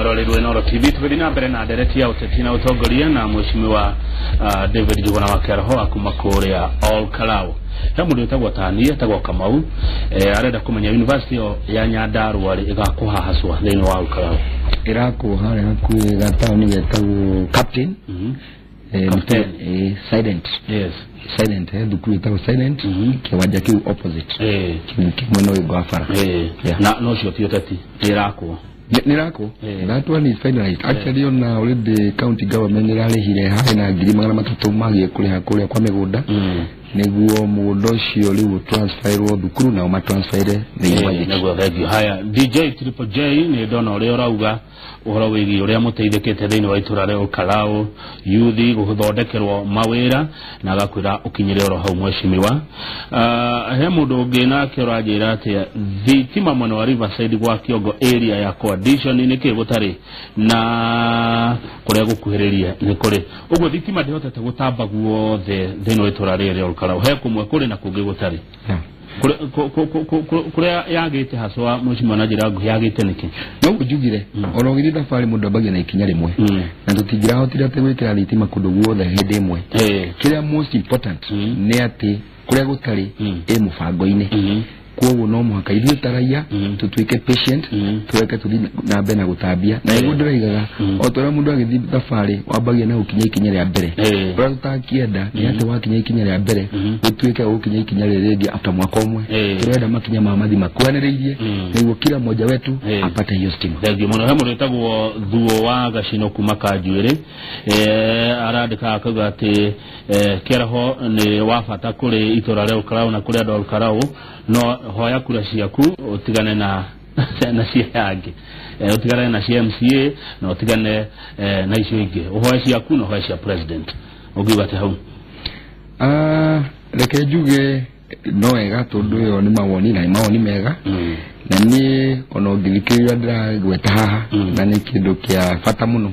Mwarorerwo Inooro TV tũgĩthiĩ na mbere na ndereti ya ũteti na ũtongoria na mheshimiwa David Njuguna wa Kĩaraho akuma kũrĩa Ol Kalou. He mũndũ wĩtagwo Tani, etagwo Kamau, arenda kũmenya university ĩyo ya Nyandarua rĩ ĩgakwo haswa thĩinĩ wa Ol Kalou. Ĩrakwo harĩa hakuhĩ gataũni getagwo Captain. Captain. Silent. Yes. Silent, thukuru ĩtagwo Silent. Kĩwanja kĩu opposite. Kĩu kĩ mwena ũyũ wa bara. Yeah. Na no cio ti ũteti, nĩ ĩrakwo. Nĩ ĩrakwo. That one is finalized. Actually ona already county government nĩ ĩrarĩhire haha na 300,000 magie kũrĩha kũrĩa kwa mĩgũnda. Nĩguo mũgũnda ũcio rĩu ũtransferwo thukuru nao matransfere thĩinĩ wa gĩcigo. Nĩguo, thank you. Haya, DJ Triple J, nĩ ndona ũrĩa ũrauga ũhoro wĩgiĩ ũrĩa mũteithĩkĩte thĩinĩ wa itũra rĩa Olkalou, yuthi gũthondekerwo mawĩra, na agakwĩra ũkinyĩre oro hau mheshimiwa. He mũndũ ũngĩ nake ũranjĩra atĩ thitima mwena wa Riverside gwa Kĩongo area ya coalition nĩ kĩ gũtarĩ na kũrĩa gũkuhĩrĩria nĩ kũrĩ ũguo thitima ndĩhotete gũtamba guothe thĩinĩ wa itũra rĩrĩ rĩa Olkalou, he kũmwe kũrĩ na kũngĩ gũtarĩ. Kũrĩa yagĩte haswa mheshimiwa na njĩra nguhĩ yagĩte nĩkĩ? Noguo njugire, ona ũgĩthiĩ thabarĩ mũndũ ambagia na ikinya rĩmwe. Na tũtingĩrahotire atĩ gwĩkĩra thitima kũndũ guothe hĩndĩ ĩmwe. Kĩrĩa most important nĩ atĩ kũrĩa gũtarĩ ĩ mũbango-inĩ. Koguo no mũhaka ithuĩ ta raia tũtuĩke patient, tũreke tũthiĩ na mbere na gũtambia. Na nĩguo ndĩraigaga, o ta ũrĩa mũndũ agĩthiĩ thabarĩ wambagia na gũkinya ikinya rĩa mbere. Ũrĩa tũtakĩenda nĩ atĩ wakinya ikinya rĩa mbere ũtuĩke ũgũkinya ikinya rĩrĩ rĩngĩ after mwaka ũmwe. Tũrenda makinya ma mathi makuhanĩrĩirie nĩguo kila mmoja wetu apate hiyo stima. Thank you mũno. He mũndũ wĩtagwo Thuo wa Gacino kuma Kanjuĩrĩ, arandĩka akauga atĩ Kĩaraho nĩ wa bata kũrĩ itũra rĩa Olkalou na kũrĩ andũ a Olkalou, no hoya kura ciaku ũtigane na cia angĩ, ũtigane na cia MCA na ũtigane na icio ingĩ, ũhoe ciaku na ũhoe cia president. Ũngiuga atĩ hau? Reke njuge no wega tondũ ĩyo nĩ mawoni na nĩ mawoni mega. Na niĩ ona ũngĩthikĩrĩria ndĩragweta haha na nĩ kĩndũ kĩa bata mũno.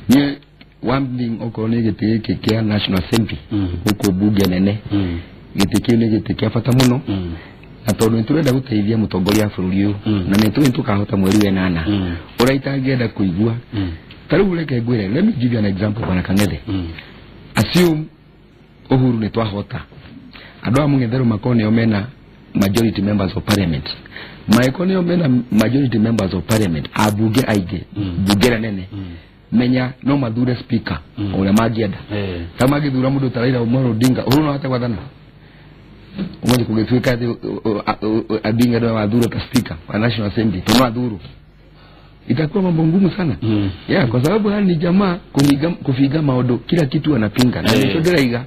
Niĩ one thing, okorwo nĩ gĩtĩ gĩkĩ kĩa National Assembly gũkũ mbunge nene, gĩtĩ kĩu nĩ gĩtĩ kĩa bata mũno. Na tondũ nĩ tũrenda gũteithia mũtongoria wa bũrũri ũyũ na nĩ tũĩ tũkahota mweri wa ĩnana, ũrĩa itangĩenda kũigua ta rĩu, reke ngwĩre, let me give you an example, bwana Kang'ethe. Assume Uhuru nĩ twahota, andũ a mũng'etherũ makorwo nĩo mena majority members of parliament, mangĩkorwo nĩo mena majority members of parliament, ambunge aingĩ mbunge ĩrĩa nene, menya no mathure speaker ũrĩa mangĩenda. Ta mangĩthura mũndũ ta Raila Amolo Odinga, Uhuru no ahote gwathana ũmũthĩ kũngĩtuĩka atĩ Odinga nĩwe wathurwo ta speaker wa National Assembly, to no athurwo, itakuwa mambo ngumu sana. Yeah, kwa sababu hali ni jamaa kufiga maundu, kila kitu anapinga na nĩkĩo ndĩraiga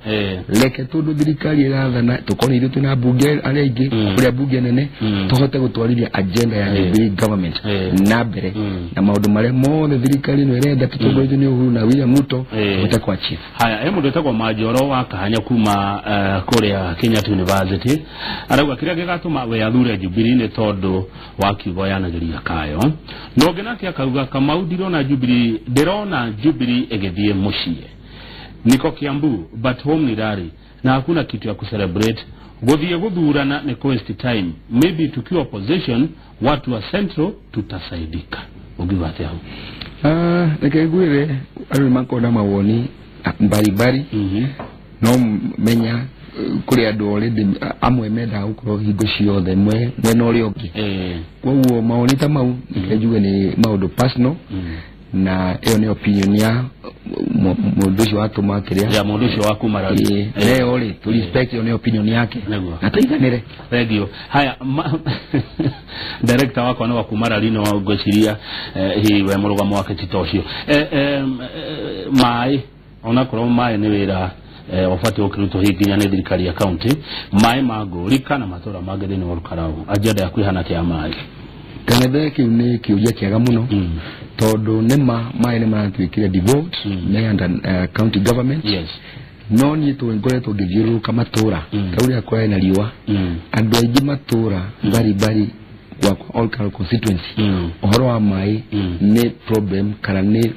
reke tondũ thirikari ĩrathana tũkorwo ithuĩ twĩna mbunge arĩa aingĩ kũrĩa mbunge nene, tũhote gũtwarithia agenda ya Jubilee government na mbere na maũndũ marĩa mothe thirikari ĩno ĩrenda tũtongoretio nĩ Uhuru na William Ruto tũhote ku achieve. Haya, he mũndũ wĩtagwo Manjoro wa Kahanya kuma kũrĩa Kenyatta University arauga kĩrĩa gĩgatũma we athure Jubilee nĩ tondũ wa kiugo yanagĩria kayo. Na ũngĩ nake akauga, Kamau, ndirona Jubilee, ndĩrona Jubilee ĩgĩthiĩ mũciĩ, niko Kiambu but home ni Rari na hakuna kitu ya kucelebrate, gũthiĩ gũthurana nĩ waste time, maybe tukiwa opposition watu wa Central tutasaidika. Ũngiuga atĩa hau? Reke ngwĩre, andũ nĩ makoragwo na mawoni mbalimbali. No menya kũrĩ andũ already amwe mendaga gũkorwo hingo ciothe mwena ũrĩa ũngĩ. Koguo mawoni ta mau, reke njuge nĩ maũndũ personal na ĩyo nĩ opinion ya mũndũ ũcio watũma kĩrĩa. Ya mũndũ ũcio wa kuma Rari. Leo rĩ tu respect, ĩyo nĩ opinion yake na tũiganĩre. Thank you. Haya, director wakwa nĩ wa kuma Rari, no ngwĩciria hihi we mũrũgamo wake ti ta ũcio. Maĩ, onakorwo maĩ nĩ wĩra ũbatiĩ gũkĩrutwo hihi nginya nĩ thirikari ya county, maĩ ma Ngũrika na matũra mangĩ thĩinĩ wa Olkalou, agenda yaku ĩhana atĩa ya maĩ? Kang'ethe, kĩu nĩ kĩũria kĩega mũno tondũ nĩma maĩ nĩ maratuĩkire devolved, me under county government. No niĩ tũ ngoretwo ngĩthiũrũrũka matũra ta ũrĩa kũrarĩ na riũa, andũ aingĩ matũra mbalimbali gwakwa Olkalou constituency, ũhoro wa maĩ nĩ problem kana nĩ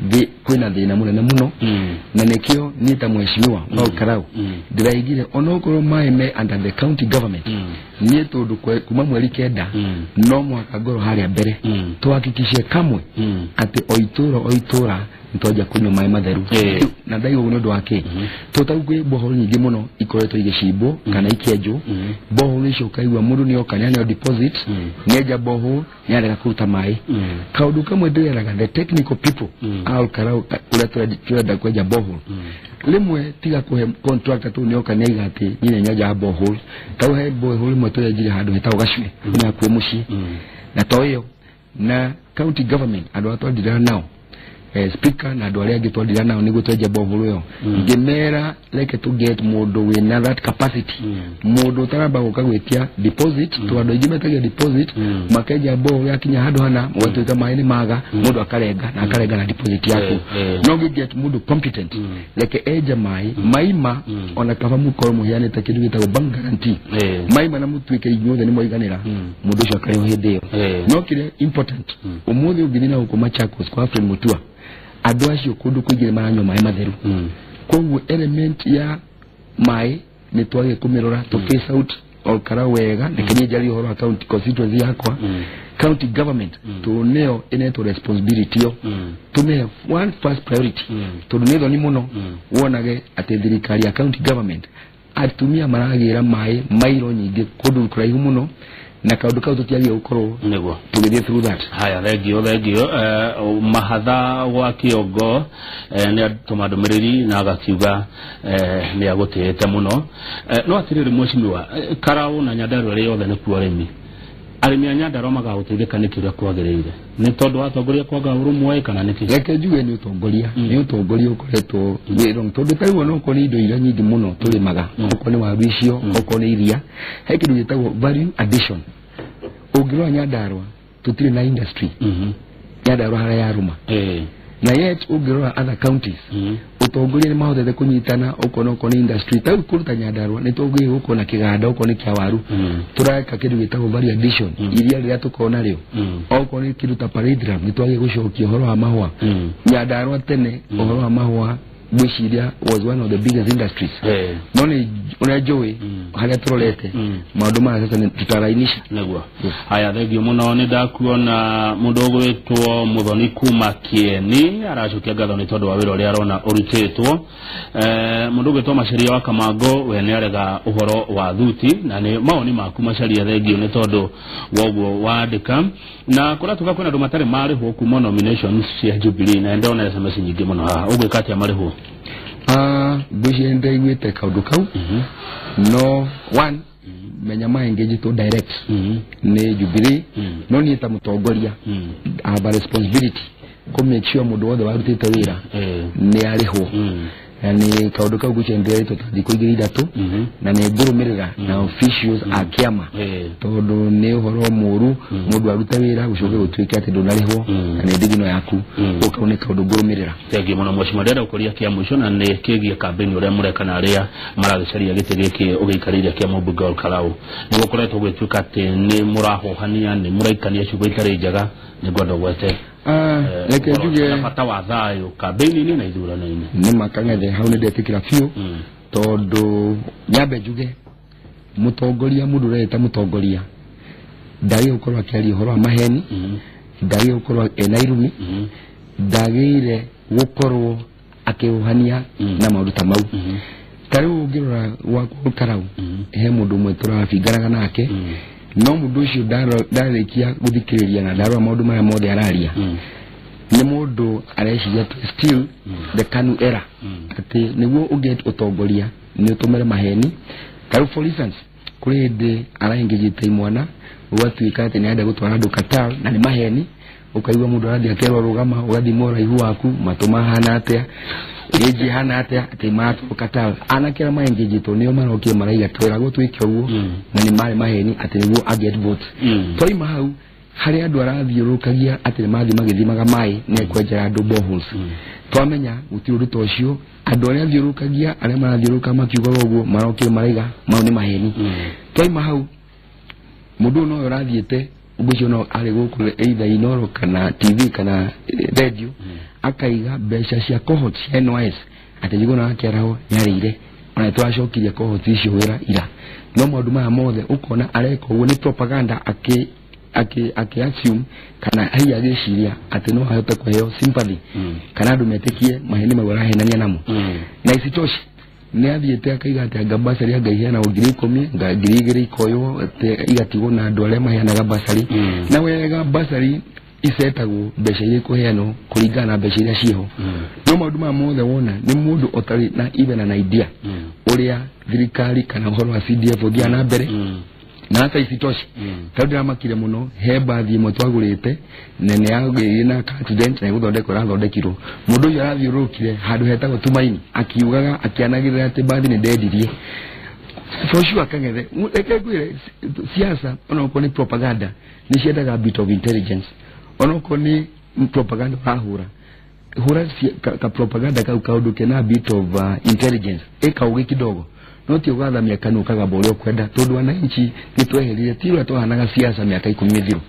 kwĩna thĩna mũnene mũno. Na nĩkĩo niĩ ta mheshimiwa wa Olkalou ndĩraigire onokorwo maĩ me under the county government, Niĩ tondũ kuma mweri 9 no mũhaka ngorwo harĩa mbere tuhakikishe kamwe atĩ o itũra o itũra nĩtwanjia kũnyua maĩ matheru. Na ndaiga ũguo nĩ ũndũ wa kĩ? Tondũ kwĩ bohoro nyingĩ mũno ikoretwo igĩcimbwo kana ikĩenjwo. Bohoro icio ũkaigua mũndũ nĩoka nĩaneo deposit, nĩenja bohoro nĩarega kũruta maĩ. Kaũndũ kamwe ndĩreraga the technical people a Olkalau ũrĩa tũrenda kwenja bohoro, rĩmwe tiga kũhe contractor tu nĩoka nĩaiga atĩ niĩ nĩnyenjaga bohoro. Tarĩu he bohoro ĩmwe tũrenjire handũ hetagwo Gacue nĩ hakuhĩ mũciĩ, na to ĩyo na county government andũ arĩa twandiraga nao, speaker na andũ arĩa angĩ twandiraga nao nĩguo twenje bohoro ĩyo, ngĩmera reke tu get mũndũ wĩna that capacity, mũndũ ũtaramba gũka gwĩtia deposit. Tondũ andũ aingĩ metagia deposit, makenja bohoro yakinya handũ hana mũgatuĩka maĩ nĩ maga, mũndũ akarenga na akarenga na deposit yaku. No ngĩ get mũndũ competent, reke enje maĩ maima, ona kaba mũkorwo mũheanĩte kĩndũ gĩtagwo bank guarantee, maima na mũtuĩke inyuothe nĩ mwaiganĩra, mũndũ ũcio akarĩhwo hĩndĩ ĩyo. No kĩrĩa important, ũmũthĩ ũngĩthiĩ na gũkũ Machakos kwa Alfred Mutua, andũ acio kũndũ kũingĩ nĩ maranyua maĩ matheru. Koguo element ya maĩ nĩ twagĩrĩire kũmĩrora to face out Olkalau wega. Reke niĩ njarie ũhoro wa county constituency yakwa, county government, tondũ nĩyo ĩnetwo responsibility ĩyo, tũmĩhe one first priority, tondũ nĩ thoni mũno wonage atĩ thirikari ya county government atumia maragĩra maĩ mairo nyingĩ kũndũ kũraihu mũno, na kaũndũ kau tũtiagĩrĩire gũkorwo nĩguo tũgĩthiĩ through that. Haya, thengio thengio. Mahatha gwa Kĩongo nĩ atũma ndũmĩrĩri na agakiuga nĩ agũtĩĩte mũno. No atĩrĩrĩ mheshimiwa, Karau na Nyandarua ĩrĩa yothe nĩkuo arĩmi, arĩmi a Nyandarua magagũteithĩka nĩkĩ ũrĩa kwagĩrĩire? Nĩ tondũ watongoria kwaga ũrũmwe kana nĩkĩ? Reke njuge nĩ ũtongoria, nĩ ũtongoria ũkoretwo wĩ wrong, tondũ tarĩu ona okorwo nĩ indo iria nyingĩ mũno tũrĩmaga, okorwo nĩ waru icio, okorwo nĩ iria, he kĩndũ gĩtagwo value addition. Ũngĩrora Nyandarua tũtirĩ na industry Nyandarua harĩa yarũma, na yet ũngĩrora other counties, ũtongoria nĩ mahotete kũnyitana, ũkona okorwo nĩ industry ta rĩu kũruta Nyandarua nĩ tũgĩrĩire gũkorwo na kĩganda okorwo nĩ kĩa waru, tũreka kĩndũ gĩtagwo value addition, iria rĩrĩa tũkorwo narĩo, okorwo nĩ kĩndũ ta pyrethrum, nĩ twagĩrĩire gũcokia ũhoro wa mahũa. Nyandarua tene ũhoro wa mahũa ngwĩciria was one of the biggest industries, no nĩ ũrĩa njũĩ harĩa tũrorete maũndũ maya sasa nĩ tutarainisha. Nĩguo. Haya, thengio mũno. Nĩ ndakuona mũndũ ũgwĩtwo Mũthoni kuma Kĩeni aracokia ngatho nĩ tondũ wa wĩra ũrĩa arona ũrutĩtwo. Mũndũ ũgwĩtwo Macaria wa Kamango we nĩ arega ũhoro wa thuti, na nĩ mawoni maku Macaria, thengio nĩ tondũ woguo wandĩka. Na kũratuka kwĩna andũ matarĩ marĩhwo kuma nominations cia Jubilee, na ndona SMS nyingĩ mũno haha. Ũgwĩka atĩa marĩhwo? Ngwĩciria nĩ ndaiguĩte kaũndũ kau, no one menya maengagĩtwo direct nĩ Jubilee, no niĩ ta mũtongoria I have a responsibility kũ make sure mũndũ wothe warutĩte wĩra nĩ arĩhwo. Na nĩ kaũndũ kau ngwĩciria nĩ ndĩrarĩtwo ta thikũ 2 3, na nĩ ngũrũmĩrĩra na officials a kĩama, tondũ nĩ ũhoro mũru mũndũ arute wĩra gũcoke gũtuĩke atĩ ndũnarĩhwo, na nĩ ndigino yaku. Ũguo kau nĩ kaũndũ ngũrũmĩrĩra. Thengiũ mũno mheshimiwa. Ndĩrenda gũkũria kĩa mũico na nĩ kĩgiĩ kambĩini ũrĩa mũreka na arĩa maragĩcaria gĩtĩ gĩkĩ ũgĩikarĩire kĩa mũmbunge wa Olkalau. Nĩ gũkoretwo gũgĩtuĩka atĩ nĩ mũrahohania, nĩ mũraikania ciugo itarĩ njega. Nĩ ngwenda ũgwete Reke ũhoro njuge na bata wa thayũ kambĩini-inĩ na ithurano-inĩ. Nĩ makang'ethe hau nĩ ndetĩkĩra biũ, tondũ nyambe njuge mũtongoria, mũndũ ũreĩta mũtongoria ndagĩrĩire gũkorwo akĩaria ũhoro wa maheni, ndagĩrĩire gũkorwo ena irumi, ndagĩrĩire gũkorwo akĩhuhania na maũndũ ta mau. Ta rĩu ũngĩrora gwakwa Olkalau, he mũndũ ũmwe tũrabinganaga nake, no mũndũ ũcio ndarĩkia gũthikĩrĩria na ndarora maũndũ marĩa mothe araria, nĩ mũndũ areciria atĩ still the KANU era, atĩ nĩguo ũget ũtongoria nĩ ũtũmĩre maheni. Ta rĩu for instance kũrĩ hĩndĩ araingĩrĩte imwana ũgatuĩka atĩ nĩarenda gũtwara andũ Qatar, na nĩ maheni. Ũkaigua mũndũ arathiĩ akerwo rũgama, ũgathimwo ũraihu waku, matũ mahana atĩa, ĩnji hana atĩa, atĩ maratwarwo Qatar. Anake arĩa maengĩjĩtwo nĩo marokire maraiga twĩragwo twĩke ũguo, na nĩ marĩ maheni atĩ nĩguo aget vote. Twaima hau harĩ andũ arathiũrũrũkagia atĩ nĩ mathiĩ magĩthimaga maĩ nĩ ekwenjera andũ boreholes. Twamenya gũtirĩ ũndũ ta ũcio. Andũ arĩa athiũrũrũkagia, arĩa marathiũrũrũka makiugaga ũguo, marokire maraiga mau nĩ maheni. Twaima hau mũndũ ũyũ nowe ũrathiĩte ũguo no arĩ gũkũ either Inoro kana TV kana radio, akaiga mbeca cia cohort cia NYS atĩ Njuguna akĩarahwo nĩarĩire, ona tũracokirie cohort icio wĩra ira. No maũndũ maya mothe ũkona areka ũguo nĩ propaganda, aki assume kana hihi agĩciria atĩ no ahote kũheo sympathy kana andũ metĩkie maheni mau arahenania namo. Na isitoshe nĩ athiĩte akaiga atĩ anga basarĩ anga iheanagwo 10,000, anga 2,000 ikoywo igatigwo na andũ arĩa maheanaga basarĩ. Na wega basarĩ icetagwo mbeca iria ikũheanwo kũringana na mbeca iria ciĩho. No maũndũ maya mothe wona nĩ mũndũ ũtarĩ na even an idea ũrĩa thirikari kana ũhoro wa CDF ũthiaga na mbere. Na hata isitoshe, tondũ ndĩramakire mũno, he mbathi ĩmwe twagũrĩte na nĩ yagĩire na accident na ĩgũthondekwo ĩrathondekirwo. Mũndũ ũcio arathiũrũrũkire handũ hetagwo Tumaini akiugaga akĩanagĩrĩra atĩ mbathi nĩ ndendirie. For sure Kang'ethe, reke ngwĩre, siasa onokorwo nĩ propaganda nĩ ciendaga bit of intelligence. Onokorwo nĩ propaganda ũrahũra, hũra ka propaganda kau kaũndũ kena bit of intelligence, ĩkaũgĩ kidogo, no ti ũgathamia kanua ũkagamba ũrĩa ũkwenda, tondũ wananchi nĩ tweherire ti ũrĩa twahanaga siasa mĩaka 10 mĩthiru.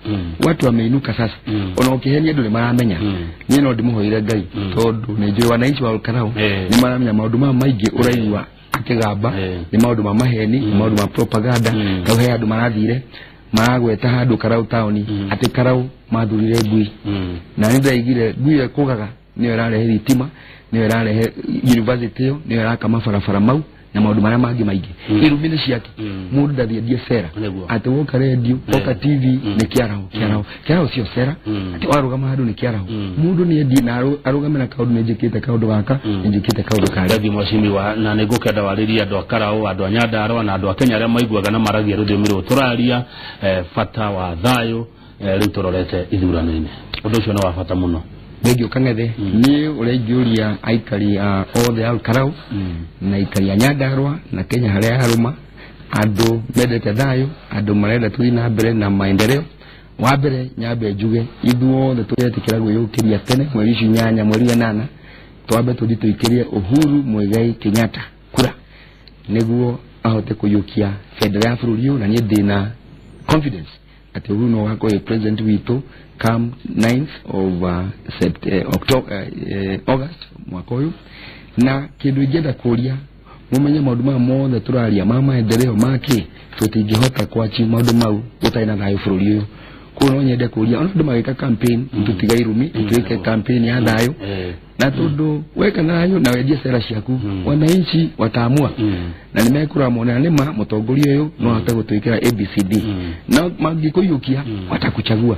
Watu wameinuka sasa. Ona ũkĩhenia andũ nĩ maramenya. Niĩ no ndĩmũhoire Ngai, tondũ nĩ njũĩ wananchi wa Olkalau nĩ maramenya maũndũ maya maingĩ ũraigua akĩgamba nĩ maũndũ ma maheni, nĩ maũndũ ma propaganda. Kau he andũ marathire maragweta handũ Karau taũni atĩ Karau mathurire ngui. Na nĩ ndaigire ngui ĩyo ĩkũgaga nĩyo ĩrarehe thitima, nĩyo ĩrarehe university ĩyo, nĩyo ĩraka mabarabara mau na maũndũ marĩa mangĩ maingĩ. Irumi nĩ ciake. Mũndũ ndathiĩ sera atĩ woka radio, woka TV nĩ kĩaraho, kĩaraho, kĩaraho cio sera, atĩ warũgama handũ nĩ kĩaraho. Mũndũ nĩ endie na arũgame na kaũndũ, nĩ njĩkĩte kaũndũ gaka, nĩ njĩkĩte kaũndũ karĩa. Thengiũ mheshimiwa, na nĩ ngũkenda warĩrie andũ a Karau, andũ a Nyandarua na andũ a Kenya arĩa maiguaga na maragia rũthiomi rũrũ tũraria, bata wa thayũ rĩu tũrorete ithurano-inĩ. Ũndũ ũcio nĩ wa bata mũno. Thengio Kang'ethe. Niĩ ũrĩa ingĩũria aikari a othe a Olkalau na aikari a Nyandarua na Kenya harĩa yarũma, andũ mendete thayũ, andũ marenda tũthiĩ na mbere na maendeleo, wa mbere nyambe njuge ithuothe tũretĩkĩra gwĩyũkĩria tene mweri ici 8, mweri 8, twambe tũthiĩ tũikĩrie Uhuru Muigai Kenyatta kura nĩguo ahote kũiyũkia bendera ya bũrũri ũyũ. Na niĩ ndĩna confidence atĩ Uhuru no agakorwo president witũ come 9th of October, August mwaka ũyũ. Na kĩndũ ingĩenda kũria mumenye, maũndũ maya mothe tũraria ma maendeleo makĩ, tũtingĩhota kwachi maũndũ mau gũtarĩ na thayũ bũrũri ũyũ. Koguo no nyende kũria ona andũ magĩka campaign, tũtiga irumi, twĩke campaign ya thayũ, na tondũ weka thayũ na wendie sera ciaku, wananchi wataamua na nĩ mekũrora mone na nĩma mũtongoria ũyũ no ahote gũtwĩkĩra ABCD, na mangĩkũiyũkia watakuchagua.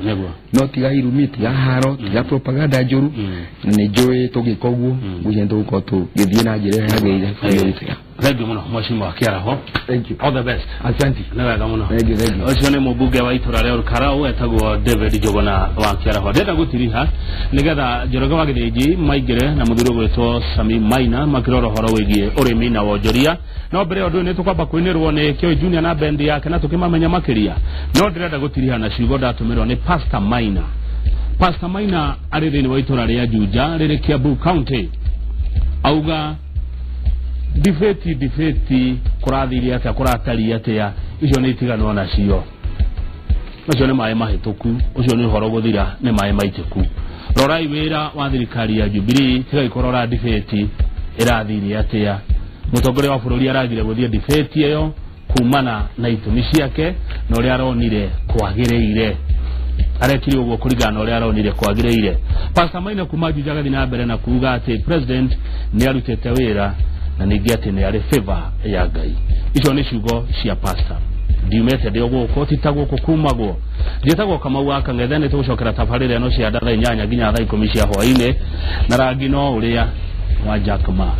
No tiga irumi, tiga haro, tiga propaganda njũru. Na nĩ njũĩ tũngĩka ũguo, ngwĩciria nĩ tũgũkorwo tũgĩthiĩ na njĩra ĩrĩa yagĩrĩire bũrũri witũ. Thengiũ mũno mheshimiwa Kĩaraho. Thank you. All the best. Asante. Nĩ wega mũno. Thank you, thank you. Ũcio nĩ mũmbunge wa itũra rĩa Olkalau etagwo David Njũgũna wa Kĩaraho. Ndĩrenda gũtiriha nĩgetha Njoroge wa Gĩthĩnji maingĩre na mũthuri ũgwĩtwo Sami Maina makĩrora ũhoro wĩgiĩ ũrĩmi na wonjoria. No mbere ya ũndũ ũyũ nĩ tũkwamba kũinĩrwo nĩ Kĩoi Junior na bendi yake na tũkĩmamenya makĩria. No ndĩrenda gũtiriha na ciugo ndatũmĩrwo nĩ Pastor Maina. Pastor Maina arĩ thĩinĩ wa itũra rĩa Juja rĩrĩ Kiambu County. Auga debate kũrathire atĩa, kũratariĩ atĩa, icio nĩ itiganwo nacio, macio nĩ maĩ mahĩtũku, ũcio nĩ ũhoro gũthira, nĩ maĩ maitĩku. Rorai wĩra wa thirikari ya Jubilee, tigai kũrora debate ĩrathire atĩa. Mũtongoria wa bũrũri aragire gũthiĩ debate ĩyo kumana na itũmi ciake na ũrĩa aronire kwagĩrĩire, arekire ũguo kũringana na ũrĩa aronire kwagĩrĩire. Pastor Maina kuma Juja agathiĩ na mbere na kuga atĩ president nĩ arutĩte wĩra na ningĩ atĩ nĩ arĩ favor ya Ngai. Icio nĩ ciugo cia pastor, ndiumĩte ndĩ o gũkũ, ti ta gũkũ kumagwo. Njĩtagwo Kamau wa Kang'ethe. Nĩ tũgũcokera tabarĩra ĩno cia thaa 8 nginya thaa 10 cia hwaĩ-inĩ, na rangi no ũrĩa wa Jack Ma.